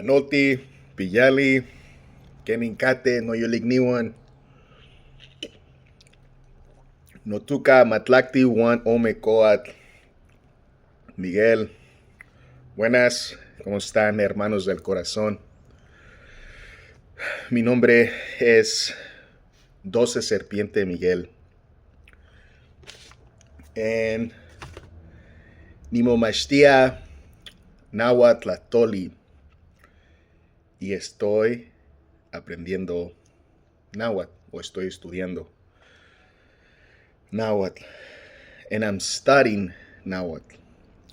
Panolti, Piyali, Kenincate, Noyolicnihuan, Notuca, Matlacti, Juan, Ome, Coatl, Miguel. Buenas, ¿cómo están, hermanos del corazón? Mi nombre es 12 Serpiente Miguel. En Nimomachtia Náhuatl Tlahtoli y estoy aprendiendo náhuatl o estoy estudiando náhuatl, and I'm studying náhuatl.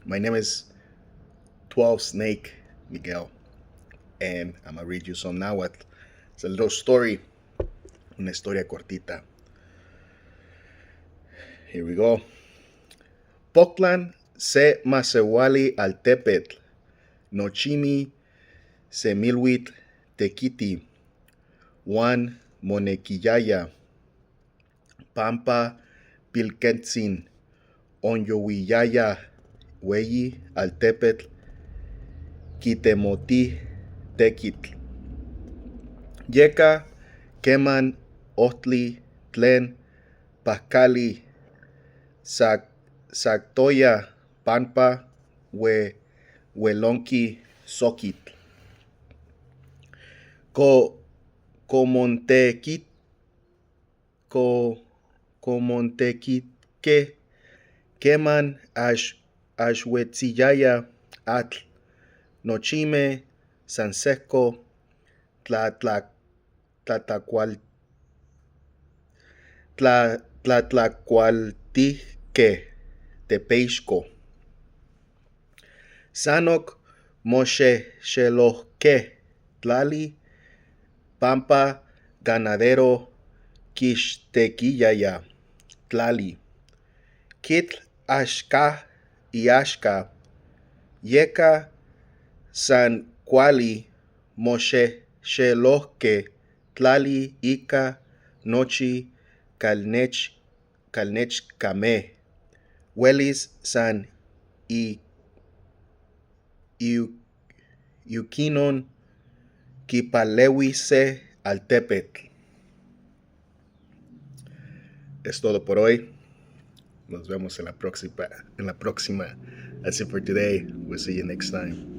My name is 12 Snake Miguel, and I'm gonna read you some náhuatl. It's a little story, una historia cortita. Here we go. Poctlan se masehuali altepetl, nochimi semilhuitl tequiti, huan monequiyaya, pampa pilquentzin onyohuiyaya hueyi altepetl quitemoti tequitl. Yeca queman ojtli tlen pajcali sactoya pampa huelonqui soquitl. Comontequitque queman axhuetziyaya atl, nochime san sejco tlatlacualtijque tepeixco. Sanoc moxejxelojque tlali pampa ganadero quixtequiyaya tlali. Quitl axcaj iaxca, yeca san cuali moxejxelojque tlali ica nochi calnechcame. Huelis san iquinon quipalehuise altepetl. Es todo por hoy. Nos vemos en la próxima. En la próxima. That's it for today. We'll see you next time.